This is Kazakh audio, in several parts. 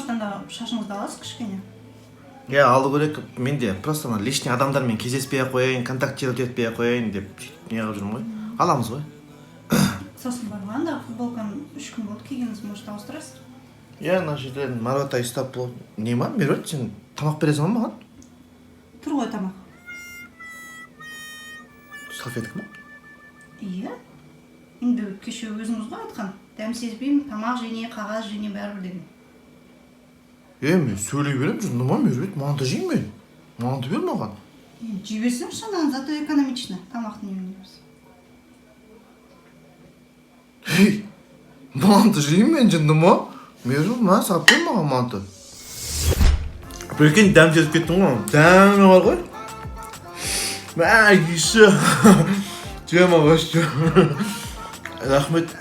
Может, анда шашыңызды аласыз кішкене. Иә, алу керек. Мен де просто ана лишний адамдармен кездеспей ақ қояйын, контактировать етпей ақ қояйын деп, сөйтіп не қылып жүрмін ғой. Аламыз ғой. Сосын бар ғой, анда футболканы 3 күн болды кигеніңіз, может, ауыстырасыз? Иә, мына жерден Маратай ұстап не ма? Меруерт, сен тамақ бересің ба маған? Тұр ғой тамақ. Салфетка ма? Иә, енді кеше өзіңіз ғой айтқан, дәм сезбеймін, тамақ же не, қағаз же не, бәрібір деген. Е, мен сөйлей беремін, жынды ма, Меруерт? Манты жеймін мен, манты бер маған. Енді жей берсеңізші ананы, зато экономично, тамақтың үнемдейміз. Ей, манты жеймін мен, жынды ма, Меруерт? Мә, салып бер маған манты. Прикинь, дәм сезіп кеттім ғой, дәмі бар ғой. Мә, еще тема вообще. Рахмет,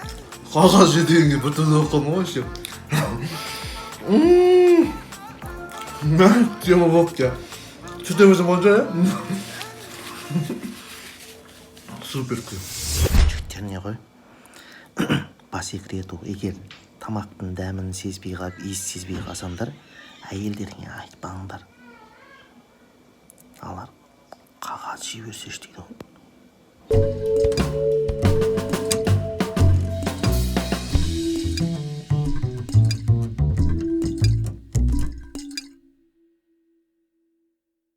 қағаз же дегенге біртүрлі болып қалдым ғой вообще. Мә, тема болып. Сөйте берсем болады, иә, супер. Жігіттер, не ғой, по секрету, егер тамақтың дәмін сезбей қалып, иіс сезбей қалсаңдар, әйелдеріңе айтпаңдар. Алар қағаз жей берсеші дейді ғой.